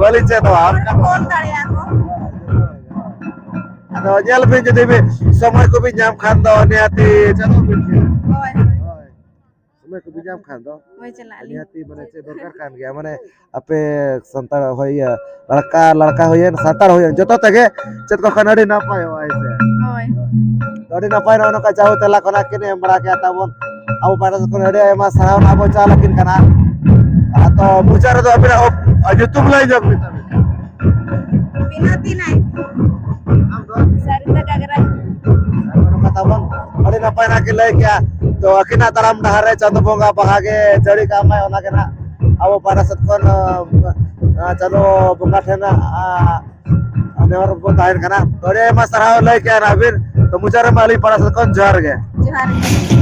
ᱵᱟᱹᱞᱤᱧ ᱪᱮᱫᱚᱜᱼᱟ᱾ ᱚᱞ ᱫᱟᱲᱮᱭᱟᱜᱼᱟ ᱠᱚ᱾ ᱟᱫᱚ ᱧᱮᱞ ᱵᱤᱱ, ᱡᱩᱫᱤ ᱵᱤᱱ ᱥᱚᱢᱚᱭ ᱠᱚᱵᱤᱱ ᱧᱟᱢ ᱠᱷᱟᱱ ᱫᱚ ᱱᱤᱦᱟᱹᱛᱤ ᱪᱮᱫᱚᱜ ᱵᱤᱱ ᱜᱮᱭᱟ᱾ ᱦᱳᱭ, ᱦᱳᱭ᱾ ᱦᱳᱭ᱾ ᱥᱚᱢᱚᱭ ᱠᱚᱵᱤᱱ ᱧᱟᱢ ᱠᱷᱟᱱ ᱫᱚ ᱦᱳᱭ, ᱪᱟᱞᱟᱜ ᱟᱹᱞᱤᱧ᱾ ᱱᱤᱦᱟᱹᱛᱤ ᱢᱟᱱᱮ ᱪᱮᱫ ᱫᱚᱨᱠᱟᱨ ᱠᱟᱱ ᱜᱮᱭᱟ, ᱢᱟᱱᱮ ᱟᱯᱮ ᱥᱟᱱᱛᱟᱲ ᱦᱳᱭ, ᱤᱭᱟᱹ, ᱞᱟᱲᱠᱟ, ᱞᱟᱲᱠᱟ ᱦᱩᱭᱮᱱ, ᱥᱟᱱᱛᱟᱲ ᱦᱩᱭᱮᱱ, ᱡᱚᱛᱚ ᱛᱮᱜᱮ ᱪᱮᱫ ᱠᱚ ᱠᱷᱟᱱ ᱟᱹᱰᱤ ᱱᱟᱯᱟᱭᱚᱜᱼᱟ, ᱦᱮᱸ ᱥᱮ? ᱦᱳᱭ᱾ ᱟᱹᱰᱤ ᱱᱟᱯᱟᱭ ᱱᱚᱜᱼᱚ ᱱᱚᱝᱠᱟ ᱡᱟᱦᱳ ᱛᱮᱞᱟ ᱠᱚ ᱱᱟᱜ ᱠᱤᱱ ᱮᱢ ᱵᱟᱲᱟ ᱠᱮᱫᱟ ᱛᱟᱵᱚᱱ᱾ ᱟᱵᱚ ᱯᱟᱦᱴᱟ ᱥᱮᱫ ᱠᱷᱚᱱ ᱟᱹᱰᱤ ᱟᱭᱢᱟ ᱥᱟᱨᱦᱟᱣ ᱱᱟᱜ ᱵᱚᱱ ᱪᱟᱞ ᱟᱹᱠᱤᱱ ᱠᱟᱱᱟ᱾ ᱟᱫᱚ ᱢᱩᱪᱟᱹᱫ ᱨᱮᱫᱚ ᱟᱹᱵᱤᱱᱟᱜ ᱚᱯ-, ᱧᱩᱛᱩᱢ ᱞᱟᱹᱭ ᱧᱚᱜ ᱵᱤᱱ ᱛᱟᱵᱤᱱ᱾ ᱵᱤᱱᱚᱛᱤ ᱱᱟᱭ᱾ ᱟᱢ ᱫᱚ? ᱥᱟᱨᱤᱛᱟ ᱜᱟᱜᱽᱨᱟ᱾ ᱟᱨ ᱱᱚᱝᱠᱟ ᱛᱟᱵᱚᱱ ᱟᱹᱰᱤ ᱱᱟᱯᱟᱭ ᱱᱟᱜ ᱠᱤᱱ ᱞᱟᱹᱭ ᱠᱮᱜᱼᱟ᱾ ᱛᱚ ᱟᱹᱠᱤᱱᱟᱜ ᱛᱟᱲᱟᱢ ᱰᱟᱦᱟᱨ ᱨᱮ ᱪᱟᱸᱫᱚ ᱵᱚᱸᱜᱟ ᱵᱟᱦᱟ ᱜᱮ ᱡᱟᱹᱲᱤ ᱠᱟᱜ ᱢᱟᱭ, ᱚᱱᱟ ᱜᱮ ᱱᱟᱜ ᱟᱵᱚ ᱯᱟᱦᱴᱟ ᱥᱮᱫ ᱠᱷᱚᱱ, ᱟᱸ, ᱪᱟᱸᱫᱚ ᱵᱚᱸᱜᱟ ᱴᱷᱮᱱ, ᱟᱸ, ᱱᱮᱦᱚᱨ ᱵᱚᱱ ᱛᱟᱦᱮᱱ ᱠᱟᱱᱟ᱾ ᱛᱚ, ᱟᱹᱰᱤ ᱟᱭᱢᱟ ᱥᱟᱨᱦᱟᱣ ᱞᱟᱹᱭ ᱠᱮᱜᱼᱟ ᱱᱟᱜ ᱵᱤᱱ᱾ ᱛᱚ, ᱢᱩᱪᱟᱹᱫ ᱨᱮᱢᱟ ᱟᱹᱞᱤᱧ ᱯᱟᱦᱴᱟ ᱥᱮᱫ ᱠᱷᱚᱱ ᱡᱚᱦᱟᱨ ᱜᱮ᱾ ᱡᱚᱦᱟᱨ ᱜᱮ᱾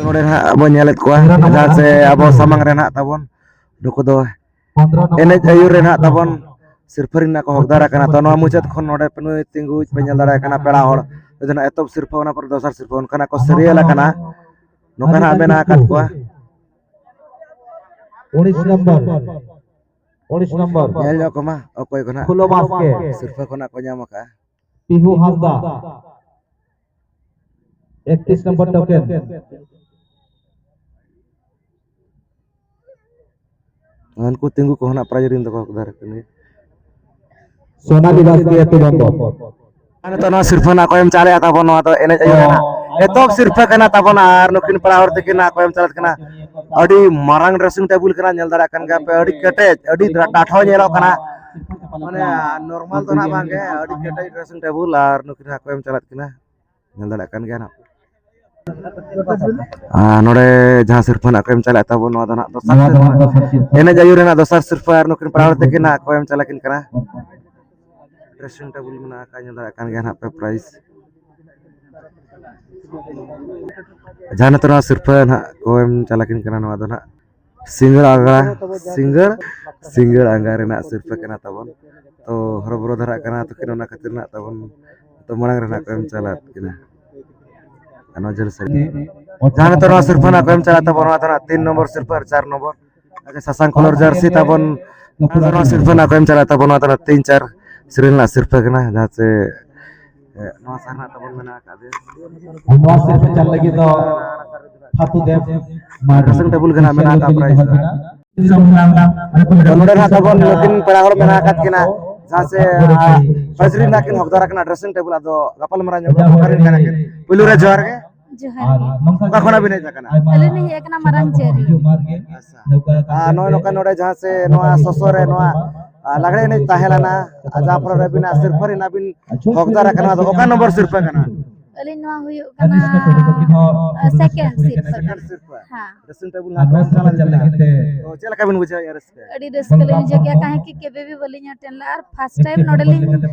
ᱱᱚᱰᱮ ᱱᱟᱦᱟᱜ ᱵᱚᱱ ᱧᱮᱞᱮᱫ ᱠᱚᱣᱟ, ᱡᱟᱦᱟᱸ ᱪᱮ ᱟᱵᱚ ᱥᱟᱢᱟᱝ ᱨᱮ ᱱᱟᱦᱟᱜ ᱛᱟᱵᱚᱱ ᱱᱩᱠᱩ ᱫᱚ ᱮᱱᱮᱡ ᱟᱹᱭᱩᱨ ᱨᱮ ᱱᱟᱦᱟᱜ ᱛᱟᱵᱚᱱ ᱥᱤᱨᱯᱷᱟᱹ ᱨᱮᱱᱟᱜ ᱠᱚ ᱦᱚᱠᱫᱟᱨ ᱟᱠᱟᱱᱟ᱾ ᱛᱚ, ᱱᱚᱣᱟ ᱢᱩᱪᱟᱹᱫ ᱠᱷᱚᱱ ᱱᱚᱰᱮ ᱱᱩᱭ ᱛᱤᱸᱜᱩ ᱯᱮ ᱧᱮᱞ ᱫᱟᱲᱮᱭᱟᱭ ᱠᱟᱱᱟ, ᱯᱮᱲᱟ ᱦᱚᱲ᱾ ᱱᱩᱭ ᱫᱚ ᱱᱟᱦᱟᱜ ᱮᱛᱚᱦᱚᱵ ᱥᱤᱨᱯᱷᱟᱹ, ᱚᱱᱟ ᱯᱚᱨᱮ ᱫᱚᱥᱟᱨ ᱥᱤᱨᱯᱷᱟᱹ, ᱚᱱᱠᱟᱱᱟᱜ ᱠᱚ ᱥᱤᱨᱤᱭᱟᱞ ᱟᱠᱟᱱᱟ, ᱱᱚᱝᱠᱟ ᱱᱟᱦᱟᱜ ᱢᱮᱱᱟᱜ ᱟᱠᱟᱫ ᱠᱚᱣᱟ᱾ ᱩᱱᱤᱥ ᱱᱚᱢᱵᱚᱨ, ᱩᱱᱤᱥ ᱱᱚᱢᱵᱚᱨ᱾ ᱧᱮᱞ ᱧᱚᱜ ᱠᱚᱢᱟ ᱚᱠᱚᱭ ᱠᱚ ᱱᱟᱦᱟᱜ ᱯᱷᱩᱞᱳ ᱵᱟᱥᱠᱮ, ᱥᱤᱨᱯᱷᱟᱹ ᱠᱷᱚᱱᱟᱜ ᱠᱚ ᱧᱟᱢ ᱟᱠᱟᱫᱼᱟ᱾ ᱯᱤᱦᱩ ᱦᱟᱸᱥᱫᱟ, ᱮᱠᱛᱨᱤᱥ ᱱᱚᱢᱵᱚᱨ ᱴᱳᱠᱮᱱ᱾ ᱩᱱᱠᱩ ᱛᱤᱸᱜᱩ ᱠᱚᱦᱚᱸ ᱱᱟᱜ ᱯᱨᱟᱭᱤᱡᱽ ᱨᱤᱱ ᱫᱚᱠᱚ ᱦᱚᱠᱫᱟᱨ ᱠᱟᱱ ᱜᱮᱭᱟ᱾ ᱥᱳᱱᱟᱞᱤ ᱵᱟᱥᱠᱮ, ᱮᱛᱚ ᱱᱚᱢᱵᱚᱨ᱾ ᱟᱨ ᱱᱤᱛᱚᱜ ᱱᱚᱣᱟ ᱥᱤᱨᱯᱷᱟᱹ ᱱᱟᱜ ᱠᱚ ᱮᱢ ᱪᱟᱞᱮᱫᱼᱟ ᱛᱟᱵᱚᱱ, ᱱᱚᱣᱟ ᱫᱚ ᱮᱱᱮᱡ ᱟᱹᱭᱩᱨ ᱨᱮᱱᱟᱜ ᱮᱛᱚᱦᱚᱵ ᱥᱤᱨᱯᱷᱟᱹ ᱠᱟᱱᱟ ᱛᱟᱵᱚᱱ᱾ ᱟᱨ ᱱᱩᱠᱤᱱ ᱯᱮᱲᱟ ᱦᱚᱲ ᱛᱟᱹᱠᱤᱱ ᱱᱟᱜ ᱠᱚ ᱮᱢ ᱪᱟᱞᱟᱜ ᱠᱟᱱᱟ᱾ ᱟᱹᱰᱤ ᱢᱟᱨᱟᱝ dressing table ᱠᱟᱱᱟ, ᱧᱮᱞ ᱫᱟᱲᱮᱭᱟᱜ ᱠᱟᱱ ᱜᱮᱭᱟ ᱯᱮ, ᱟᱹᱰᱤ ᱠᱮᱴᱮᱡ, ᱟᱹᱰᱤ ᱴᱟᱴᱷᱟ ᱧᱮᱞᱚᱜ ᱠᱟᱱᱟ᱾ ᱢᱟᱱᱮ normal ᱫᱚ ᱱᱟᱜ ᱵᱟᱝ ᱜᱮ, ᱟᱹᱰᱤ ᱠᱮᱴᱮᱡ dressing table᱾ ᱟᱨ ᱱᱩᱠᱤᱱ ᱦᱟᱸᱜ ᱠᱚ ᱮᱢ ᱪᱟᱞᱟᱜ ᱠᱟᱱᱟ, ᱧᱮᱞ ᱫᱟᱲᱮᱭᱟᱜ ᱠᱟᱱ ᱜᱮᱭᱟ ᱱᱟᱜ᱾ ᱟᱨ ᱱᱚᱰᱮ ᱡᱟᱦᱟᱸ ᱥᱤᱨᱯᱷᱟᱹ ᱱᱟᱜ ᱠᱚ ᱮᱢ ᱪᱟᱞᱟᱜ ᱛᱟᱵᱚᱱ, ᱱᱚᱣᱟ ᱫᱚ ᱱᱟᱜ ᱫᱚᱥᱟᱨ ᱥᱤᱨᱯᱷᱟᱹ, ᱮᱱᱮᱡ ᱟᱹᱭᱩᱨ ᱨᱮᱱᱟᱜ ᱫᱚᱥᱟᱨ ᱥᱤᱨᱯᱷᱟᱹ᱾ ᱟᱨ ᱱᱩᱠᱤᱱ ᱯᱮᱲᱟ ᱦᱚᱲ ᱛᱟᱹᱠᱤᱱ ᱱᱟᱜ ᱠᱚ ᱮᱢ ᱪᱟᱞᱟᱜ ᱠᱤᱱ ᱠᱟᱱᱟ᱾ Dressing table ᱢᱮᱱᱟᱜ ᱟᱠᱟᱫ, ᱧᱮᱞ ᱫᱟᱲᱮᱭᱟᱜ ᱠᱟᱱ ᱜᱮᱭᱟ ᱱᱟᱜ ᱯᱮ prize᱾ ᱡᱟᱦᱟᱸ ᱱᱤᱛᱚᱜ ᱱᱚᱣᱟ ᱥᱤᱨᱯᱷᱟᱹ ᱱᱟᱜ ᱠᱚ ᱮᱢ ᱪᱟᱞᱟᱜ ᱠᱤᱱ ᱠᱟᱱᱟ, ᱱᱚᱣᱟ ᱫᱚ ᱱᱟᱜ ᱥᱤᱸᱜᱟᱹᱲ ᱟᱜᱽᱨᱟ, ᱥᱤᱸᱜᱟᱹᱲ, ᱥᱤᱸᱜᱟᱹᱲ ᱟᱸᱜᱟ ᱨᱮᱱᱟᱜ ᱥᱤᱨᱯᱷᱟᱹ ᱠᱟᱱᱟ ᱛᱟᱵᱚᱱ᱾ ᱛᱚ, ᱦᱚᱨᱚᱵᱚᱨᱚ ᱫᱷᱟᱨᱟᱜ ᱠᱟᱱᱟ ᱛᱟᱹᱠᱤᱱ, ᱚᱱᱟ ᱠᱷᱟᱹᱛᱤᱨ ᱱᱟᱜ ᱛᱟᱵᱚᱱ ᱛᱚ ᱢᱟᱲᱟᱝ ᱨᱮ ᱱᱟᱜ ᱠᱚ ᱮᱢ ᱪᱟᱞᱟᱜ ᱠᱤᱱᱟ᱾ ᱟᱨ ᱱᱚᱣᱟ ᱡᱷᱟᱹᱞ ᱥᱟᱹᱲᱤ, ᱡᱟᱦᱟᱸ ᱱᱤᱛᱚᱜ ᱱᱚᱣᱟ ᱥᱤᱨᱯᱷᱟᱹ ᱱᱟᱜ ᱠᱚ ᱮᱢ ᱪᱟᱞᱟᱜ ᱛᱟᱵᱚᱱ, ᱱᱚᱣᱟ ᱫᱚ ᱱᱟᱜ ᱛᱤᱱ ᱱᱚᱢᱵᱚᱨ ᱥᱤᱨᱯᱷᱟᱹ ᱟᱨ ᱪᱟᱨ ᱱᱚᱢᱵᱚᱨ᱾ ᱟᱪᱪᱷᱟ, ᱥᱟᱥᱟᱝ colour jersey ᱛᱟᱵᱚᱱ, ᱱᱚᱣᱟ ᱥᱤᱨᱯᱷᱟᱹ ᱱᱟᱜ ᱠᱚ ᱮᱢ ᱪᱟᱞᱟᱜ ᱛᱟᱵᱚᱱ, ᱱᱚᱣᱟ ᱫᱚ ᱱᱟᱜ ᱛᱤᱱ ᱪᱟᱨ ᱥᱤᱨᱤᱭᱟᱞ ᱨᱮᱱᱟᱜ ᱥᱤᱨᱯᱷᱟᱹ ᱠᱟᱱᱟ, ᱡᱟᱦᱟᱸ ᱪᱮ, ᱮ, ᱱᱚᱣᱟ ᱥᱟᱨ ᱱᱟᱜ ᱛᱟᱵᱚᱱ ᱢᱮᱱᱟᱜ ᱟᱠᱟᱫ ᱜᱮ᱾ ᱱᱚᱣᱟ ᱥᱤᱨᱯᱷᱟᱹ ᱪᱟᱞ ᱞᱟᱹᱜᱤᱫ ᱫᱚ ᱯᱷᱟᱛᱩ ᱫᱮᱵ ᱢᱟᱨᱰᱤ dressing table ᱜᱮ ᱱᱟᱜ ᱢᱮᱱᱟᱜ ᱟᱠᱟᱫ prize ᱨᱮ᱾ ᱛᱚ, ᱱᱚᱰᱮ ᱱᱟᱜ ᱛᱟᱵᱚᱱ ᱱᱩᱠᱤᱱ ᱯᱮᱲᱟ ᱦᱚᱲ ᱢᱮᱱᱟᱜ ᱟᱠᱟᱫ ᱠᱤᱱᱟ, ᱡᱟᱦᱟᱸ ᱪᱮ, ᱟ, prize ᱨᱮᱱᱟᱜ ᱠᱤᱱ ᱦᱚᱠᱫᱟᱨ ᱟᱠᱟᱱᱟ dressing table᱾ ᱟᱫᱚ ᱜᱟᱯᱟᱞ ᱢᱟᱨᱟᱣ ᱧᱚᱜ ᱠᱚ ᱚᱠᱟᱨᱮᱱ ᱠᱟᱱᱟ ᱠᱤᱱ? ᱯᱩᱭᱞᱩ ᱨᱮ ᱡᱚᱦᱟᱨ ᱜᱮ᱾ ᱡᱚᱦᱟᱨ ᱜᱮ᱾ ᱚᱠᱟ ᱠᱷᱚᱱᱟᱜ ᱵᱤᱱ ᱦᱮᱡ ᱟᱠᱟᱱᱟ? ᱟᱹᱞᱤᱧ ᱞᱤᱧ ᱦᱮᱡ ᱟᱠᱟᱱᱟ ᱢᱟᱨᱟᱝ ᱪᱮᱨᱤ᱾ ᱟᱪᱪᱷᱟ᱾ ᱟᱨ ᱱᱚᱜᱼᱚᱭ ᱱᱚᱝᱠᱟ ᱱᱚᱰᱮ ᱡᱟᱦᱟᱸ ᱥᱮ ᱱᱚᱣᱟ ᱥᱚᱥᱚ ᱨᱮ ᱱᱚᱣᱟ, ᱟ, ᱞᱟᱜᱽᱲᱮ ᱮᱱᱮᱡ ᱛᱟᱦᱮᱸ ᱞᱮᱱᱟ, ᱟᱨ ᱡᱟᱦᱟᱸ ᱯᱚᱨᱮ ᱟᱹᱵᱤᱱᱟᱜ ᱥᱤᱨᱯᱷᱟᱹ ᱨᱮᱱᱟᱜ ᱵᱤᱱ ᱦᱚᱠᱫᱟᱨ ᱟᱠᱟᱱᱟ, ᱟᱫᱚ ᱚᱠᱟ ᱱᱚᱢᱵᱚᱨ ᱥᱤᱨᱯᱷᱟᱹ ᱠᱟᱱᱟ? ᱟᱹᱞᱤᱧ ᱱᱚᱣᱟ ᱦᱩᱭᱩᱜ ᱠᱟᱱᱟ ᱥᱮᱠᱮᱱᱰ ᱥᱤᱨᱯᱟᱹ ᱠᱟᱱᱟ᱾ ᱦᱮᱸ᱾ ᱰᱨᱮᱥᱤᱝ ᱴᱮᱵᱩᱞ ᱱᱟᱜ ᱯᱮ ᱪᱟᱞᱟᱜ ᱞᱟᱹᱜᱤᱫ ᱛᱮ ᱛᱚ ᱪᱮᱫ ᱞᱮᱠᱟ ᱵᱤᱱ ᱵᱩᱡᱷᱟᱹᱣᱮᱫᱼᱟ ᱨᱟᱹᱥᱠᱟᱹ? ᱟᱹᱰᱤ ᱨᱟᱹᱥᱠᱟᱹ ᱞᱤᱧ ᱵᱩᱡᱷᱟᱹᱣ ᱠᱮᱫᱼᱟ, ᱠᱟᱦᱮᱸ ᱠᱤ ᱠᱮᱵᱮ ᱵᱤ ᱵᱟᱹᱞᱤᱧ ᱟᱴᱮᱱ ᱞᱮᱫᱼᱟ ᱟᱨ ᱯᱷᱟᱥᱴ ᱴᱟᱭᱤᱢ ᱱᱚᱰᱮ ᱞᱤᱧ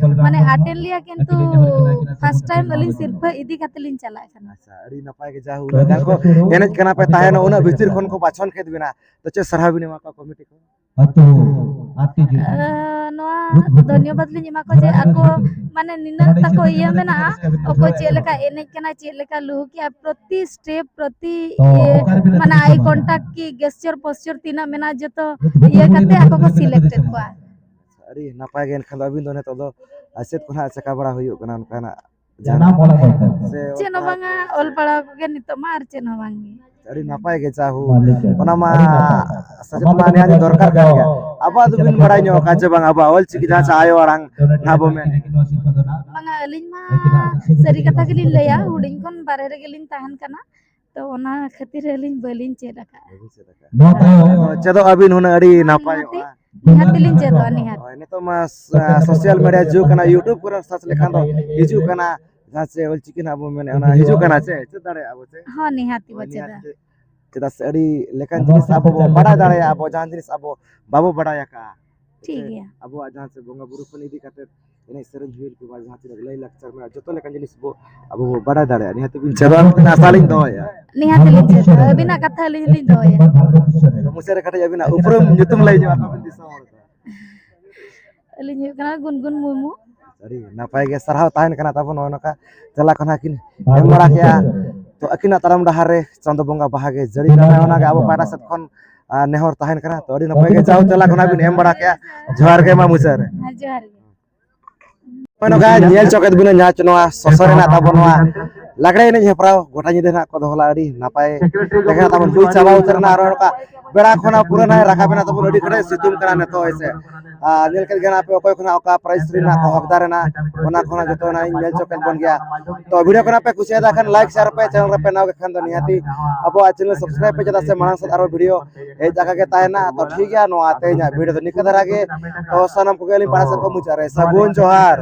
ᱢᱟᱱᱮ ᱟᱴᱮᱱ ᱞᱮᱫᱼᱟ, ᱠᱤᱱᱛᱩ ᱯᱷᱟᱥᱴ ᱴᱟᱭᱤᱢ ᱟᱹᱞᱤᱧ ᱥᱤᱨᱯᱟᱹ ᱤᱫᱤ ᱠᱟᱛᱮ ᱞᱤᱧ ᱪᱟᱞᱟᱜ ᱠᱟᱱᱟ᱾ ᱟᱪᱪᱷᱟ, ᱟᱹᱰᱤ ᱱᱟᱯᱟᱭ ᱜᱮ ᱡᱟ ᱦᱩᱭ ᱞᱮᱱ ᱠᱚ ᱮᱱᱮᱡ ᱠᱟᱱᱟ ᱯᱮ ᱛᱟᱦᱮᱱ, ᱩᱱᱟᱹᱜ ᱵᱷᱤᱛᱤᱨ ᱠᱷᱚᱱ ᱠᱚ ᱵᱟᱪᱷᱚᱱ ᱠᱮᱫ ᱵᱤᱱᱟ, ᱛᱚ ᱪᱮᱫ ᱥᱟᱨᱦᱟᱣ ᱵᱤᱱ ᱮᱢᱟ ᱠᱚᱣᱟ ᱠᱚᱢᱤᱴᱤ ᱠᱚ? ᱟᱹᱛᱩ ᱟᱨ ᱴᱤ ᱡᱤ᱾ ᱟᱸ, ᱱᱚᱣᱟ ᱫᱷᱚᱱᱭᱚᱵᱟᱫ ᱞᱤᱧ ᱮᱢᱟ ᱠᱚᱣᱟ ᱡᱮ ᱟᱠᱚ ᱢᱟᱱᱮ ᱱᱤᱱᱟᱹᱜ ᱛᱟᱠᱚ ᱤᱭᱟᱹ ᱢᱮᱱᱟᱜᱼᱟ, ᱚᱠᱚᱭ ᱪᱮᱫ ᱞᱮᱠᱟ ᱮᱱᱮᱡ ᱠᱟᱱᱟ, ᱪᱮᱫ ᱞᱮᱠᱟ ᱞᱩᱦᱩᱠ ᱮᱜᱼᱟ, ᱯᱨᱚᱛᱤ ᱥᱴᱮᱯ, ᱯᱨᱚᱛᱤ ᱤᱭᱟᱹ, ᱢᱟᱱᱮ ᱟᱭ ᱠᱚᱱᱴᱟᱠᱴ ᱠᱤ ᱜᱮᱥᱪᱟᱨ ᱯᱚᱥᱪᱟᱨ ᱛᱤᱱᱟᱹᱜ ᱢᱮᱱᱟᱜᱼᱟ, ᱡᱚᱛᱚ ᱤᱭᱟᱹ ᱠᱟᱛᱮ ᱟᱠᱚ ᱠᱚ ᱥᱤᱞᱮᱠᱴᱮᱰ ᱠᱚᱣᱟ᱾ ᱟᱹᱰᱤ ᱱᱟᱯᱟᱭ ᱜᱮ, ᱮᱱᱠᱷᱟᱱ ᱫᱚ ᱟᱹᱵᱤᱱ ᱫᱚ ᱱᱤᱛᱚᱜ ᱫᱚ ᱪᱮᱫ ᱠᱚ ᱱᱟᱦᱟᱜ ᱪᱮᱠᱟ ᱵᱟᱲᱟ ᱦᱩᱭᱩᱜ ᱠᱟᱱᱟ ᱚᱱᱠᱟᱱᱟᱜ? ᱡᱟᱦᱟᱱᱟᱜ ᱪᱮᱫ ᱦᱚᱸ ᱵᱟᱝᱟ, ᱚᱞ ᱯᱟᱲᱦᱟᱣ ᱠᱚᱜᱮ ᱱᱤᱛᱚᱜ ᱢᱟ, ᱟᱨ ᱪᱮᱫ ᱦᱚᱸ ᱵᱟᱝ ᱜᱮ᱾ ᱟᱹᱰᱤ ᱱᱟᱯᱟᱭ ᱜᱮ ᱡᱟ ᱦᱳ᱾ ᱚᱱᱟ ᱢᱟ ᱥᱮᱪᱮᱫ ᱢᱟ ᱱᱤᱦᱟᱹᱛ ᱫᱚᱨᱠᱟᱨ ᱠᱟᱱ ᱜᱮᱭᱟ᱾ ᱟᱵᱚᱣᱟᱜ ᱫᱚᱵᱤᱱ ᱵᱟᱲᱟᱭ ᱧᱚᱜ ᱟᱠᱟᱫ ᱪᱮ ᱵᱟᱝ, ᱟᱵᱚᱣᱟᱜ ᱚᱞ ᱪᱤᱠᱤ ᱡᱟᱦᱟᱸ ᱪᱮ ᱟᱭᱳ ᱟᱲᱟᱝ ᱱᱟᱦᱟᱜ ᱵᱚ ᱢᱮᱱ? ᱵᱟᱝᱟ, ᱟᱹᱞᱤᱧ ᱢᱟ ᱥᱟᱹᱨᱤ ᱠᱟᱛᱷᱟ ᱜᱮᱞᱤᱧ ᱞᱟᱹᱭᱟ, ᱦᱩᱰᱤᱧ ᱠᱷᱚᱱ ᱵᱟᱨᱦᱮ ᱨᱮᱜᱮ ᱞᱤᱧ ᱛᱟᱦᱮᱱ ᱠᱟᱱᱟ, ᱛᱚ ᱚᱱᱟ ᱠᱷᱟᱹᱛᱤᱨ ᱟᱹᱞᱤᱧ ᱵᱟᱹᱞᱤᱧ ᱪᱮᱫ ᱟᱠᱟᱫᱼᱟ᱾ ᱵᱟᱹᱵᱤᱱ ᱪᱮᱫ ᱟᱠᱟᱫᱼᱟ? ᱱᱚᱣᱟ ᱛᱟᱭᱚᱢ ᱪᱮᱫᱚᱜ ᱟᱹᱵᱤᱱ ᱦᱩᱱᱟᱹᱝ ᱟᱹᱰᱤ ᱱᱟᱯᱟᱭᱚᱜᱼᱟ᱾ ᱱᱤᱦᱟᱹᱛᱤ ᱞᱤᱧ ᱪᱮᱫᱚᱜᱼᱟ, ᱱᱤᱦᱟᱹᱛ᱾ ᱦᱳᱭ, ᱱᱤᱛᱚᱜ ᱢᱟ, ᱟ, ᱥᱳᱥᱟᱞ ᱢᱤᱰᱤᱭᱟ ᱡᱩᱜᱽ ᱠᱟᱱᱟ, YouTube ᱠᱚᱨᱮ ᱥᱟᱨᱪ ᱞᱮᱠᱷᱟᱱ ᱫᱚ ᱦᱤᱡᱩᱜ ᱠᱟᱱᱟ, ᱡᱟᱦᱟᱸ ᱪᱮ ᱚᱞᱪᱤᱠᱤ ᱱᱟᱜ ᱵᱚᱱ ᱢᱮᱱᱮᱫ, ᱚᱱᱟ ᱦᱤᱡᱩᱜ ᱠᱟᱱᱟ ᱪᱮ? ᱪᱮᱫ ᱫᱟᱲᱮᱭᱟᱜᱼᱟ ᱵᱚ ᱪᱮ? ᱦᱚᱸ, ᱱᱤᱦᱟᱹᱛᱤ ᱵᱚ ᱦᱳᱭ, ᱪᱮᱫᱟ᱾ ᱱᱤᱦᱟᱹᱛᱤ᱾ ᱪᱮᱫᱟᱜ ᱥᱮ ᱟᱹᱰᱤ ᱞᱮᱠᱟᱱ ᱡᱤᱱᱤᱥ ᱟᱵᱚ ᱵᱚ ᱵᱟᱰᱟᱭ ᱫᱟᱲᱮᱭᱟᱜᱼᱟ, ᱟᱵᱚ ᱡᱟᱦᱟᱸ ᱡᱤᱱᱤᱥ ᱟᱵᱚ ᱵᱟᱵᱚ ᱵᱟᱰᱟᱭ ᱟᱠᱟᱫᱼᱟ᱾ ᱴᱷᱤᱠ ᱜᱮᱭᱟ᱾ ᱟᱵᱚᱣᱟᱜ ᱡᱟᱦᱟᱸ ᱪᱮ ᱵᱚᱸᱜᱟ ᱵᱩᱨᱩ ᱠᱷᱚᱱ ᱤᱫᱤ ᱠᱟᱛᱮ ᱮᱱᱮᱡ ᱥᱮᱨᱮᱧ ᱦᱩᱭᱮᱱ ᱠᱤ ᱵᱟ ᱡᱟᱦᱟᱸ ᱛᱤᱱᱟᱹᱜ ᱞᱟᱹᱭ ᱞᱟᱠᱪᱟᱨ ᱢᱮᱱᱟᱜᱼᱟ, ᱡᱚᱛᱚ ᱞᱮᱠᱟᱱ ᱡᱤᱱᱤᱥ ᱵᱚ ᱟᱵᱚ ᱵᱚ ᱵᱟᱰᱟᱭ ᱫᱟᱲᱮᱭᱟᱜᱼᱟ᱾ ᱱᱤᱦᱟᱹᱛ ᱵᱤᱱ ᱪᱮᱫᱚᱜᱼᱟ ᱢᱮᱱᱛᱮ ᱟᱥᱟ ᱞᱤᱧ ᱫᱚᱦᱚᱭᱟ᱾ ᱱᱤᱦᱟᱹᱛ ᱞᱤᱧ ᱪᱮᱫᱚᱜᱼᱟ, ᱟᱹᱵᱤᱱᱟᱜ ᱠᱟᱛᱷᱟ ᱟᱹᱞᱤᱧ ᱦᱚᱸᱞᱤᱧ ᱫᱚᱦᱚᱭᱟ᱾ ᱢᱩᱪᱟᱹᱫ ᱨᱮ ᱠᱟᱹᱴᱤᱡ ᱟᱹᱵᱤᱱᱟᱜ ᱩᱯᱨᱩᱢ ᱧᱩᱛᱩᱢ ᱞᱟᱹᱭ ᱧᱚᱜ ᱟᱠᱚ ᱵᱤᱱ ᱫᱤᱥᱚᱢ ᱦᱚᱲ ᱠᱚ᱾ ᱟᱹᱞᱤᱧ ᱦᱩᱭᱩᱜ ᱠᱟᱱᱟ ᱜᱩᱱᱜᱩᱱ ᱢᱩᱨᱢᱩ᱾ ᱟᱹᱰᱤ ᱱᱟᱯᱟᱭ ᱜᱮ, ᱥᱟᱨᱦᱟᱣ ᱛᱟᱦᱮᱱ ᱠᱟᱱᱟ ᱛᱟᱵᱚᱱ ᱱᱚᱜᱼᱚᱭ ᱱᱚᱝᱠᱟ ᱛᱮᱞᱟ ᱠᱚ ᱱᱟᱦᱟᱜ ᱠᱤᱱ ᱮᱢ ᱵᱟᱲᱟ ᱠᱮᱜᱼᱟ᱾ ᱛᱚ ᱟᱹᱠᱤᱱᱟᱜ ᱛᱟᱲᱟᱢ ᱰᱟᱦᱟᱨ ᱨᱮ ᱪᱟᱸᱫᱚ ᱵᱚᱸᱜᱟ ᱵᱟᱦᱟ ᱜᱮ ᱡᱟᱹᱲᱤ ᱠᱟᱜ ᱢᱟᱭ, ᱚᱱᱟᱜᱮ ᱟᱵᱚ ᱯᱟᱦᱴᱟ ᱥᱮᱫ ᱠᱷᱚᱱ, ᱟᱨ ᱱᱮᱦᱚᱨ ᱛᱟᱦᱮᱱ ᱠᱟᱱᱟ᱾ ᱛᱚ ᱟᱹᱰᱤ ᱱᱟᱯᱟᱭ ᱜᱮ ᱡᱟᱣ ᱛᱮᱞᱟ ᱠᱚ ᱱᱟᱦᱟᱜ ᱵᱤᱱ ᱮᱢ ᱵᱟᱲᱟ ᱠᱮᱜᱼᱟ᱾ ᱡᱚᱦᱟᱨ ᱜᱮ ᱢᱟ ᱢᱩᱪᱟᱹᱫ ᱨᱮ᱾ ᱦᱮᱸ, ᱡᱚᱦᱟᱨ ᱜᱮ᱾ ᱱᱚᱜᱼᱚᱭ ᱱᱚᱝᱠᱟ ᱧᱮᱞ ᱪᱚ ᱠᱮᱫ ᱵᱤᱱᱟ ᱡᱟᱦᱟᱸ ᱪᱮ ᱱᱚᱣᱟ ᱥᱚᱥᱚᱨ ᱨᱮᱱᱟᱜ ᱛᱟᱵᱚᱱ ᱱᱚᱣᱟ ᱞᱟᱜᱽᱲᱮ ᱮᱱᱮᱡ ᱦᱮᱯᱨᱟᱣ ᱜᱚᱴᱟ ᱧᱤᱫᱟᱹ ᱱᱟᱜ ᱠᱚ ᱫᱚᱦᱚ ᱞᱮᱫᱼᱟ, ᱟᱹᱰᱤ ᱱᱟᱯᱟᱭ ᱞᱮᱠᱟ ᱛᱟᱵᱚᱱ ᱦᱩᱭ ᱪᱟᱵᱟ ᱩᱛᱟᱹᱨ ᱮᱱᱟ᱾ ᱟᱨ ᱱᱚᱝᱠᱟ ᱵᱮᱲᱟ ᱠᱷᱚᱱᱟᱜ ᱯᱩᱨᱟᱹ ᱱᱟᱭ ᱨᱟᱠᱟᱵ ᱮᱱᱟ ᱛᱟᱵᱚᱱ, ᱟᱹᱰᱤ ᱠᱟᱹᱴᱤᱡ ᱥᱤᱛᱩᱝ ᱠᱟᱱᱟ ᱱᱤᱛᱚᱜ, ᱦᱳᱭ ᱥᱮ᱾ ᱟᱨ ᱧᱮᱞ ᱠᱮᱫ ᱜᱮ ᱱᱟᱯᱮ ᱚᱠᱚᱭ ᱠᱷᱚᱱᱟᱜ ᱚᱠᱟ ᱯᱨᱟᱭᱤᱡᱽ ᱨᱮᱱᱟᱜ ᱠᱚ ᱦᱚᱠᱫᱟᱨ ᱮᱱᱟ, ᱚᱱᱟ ᱠᱷᱚᱱᱟᱜ ᱡᱚᱛᱚ ᱱᱟᱜ ᱤᱧ ᱧᱮᱞ ᱪᱚ ᱠᱮᱫ ᱵᱚᱱ ᱜᱮᱭᱟ᱾ ᱛᱚ ᱵᱷᱤᱰᱤᱭᱳ ᱠᱚ ᱱᱟᱯᱮ ᱠᱩᱥᱤᱭᱟᱫᱟ ᱠᱷᱟᱱ ᱞᱟᱭᱤᱠ, ᱥᱮᱭᱟᱨ ᱯᱮ, ᱪᱮᱱᱮᱞ ᱨᱮᱯᱮ ᱱᱟᱣᱟ ᱜᱮ ᱠᱷᱟᱱ ᱫᱚ ᱱᱤᱦᱟᱹᱛᱤ ᱟᱵᱚᱣᱟᱜ ᱪᱮᱱᱮᱞ ᱥᱟᱵᱥᱠᱨᱟᱭᱤᱵ ᱯᱮ, ᱪᱮᱫᱟᱜ ᱥᱮ ᱢᱟᱲᱟᱝ ᱥᱮᱫ ᱟᱨᱚ ᱵᱷᱤᱰᱤᱭᱳ ᱦᱮᱡ ᱟᱠᱟ ᱜᱮ ᱛᱟᱦᱮᱱᱟ᱾ ᱛᱚ ᱴᱷᱤᱠ ᱜᱮᱭᱟ, ᱱᱚᱣᱟ ᱛᱮᱦᱮᱧᱟᱜ ᱵᱷᱤᱰᱤᱭᱳ ᱫᱚ ᱱᱤᱝᱠᱟᱹ ᱫᱷᱟᱨᱟ ᱜᱮ᱾ ᱛᱚ ᱥᱟᱱᱟᱢ ᱠᱚᱜᱮ ᱟᱹᱞᱤᱧ ᱯᱟᱲᱟ ᱥᱮᱫ ᱠᱚ ᱢᱩᱪᱟᱹᱫ ᱨᱮ ᱥᱟᱹᱜᱩᱱ ᱡᱚᱦᱟᱨ᱾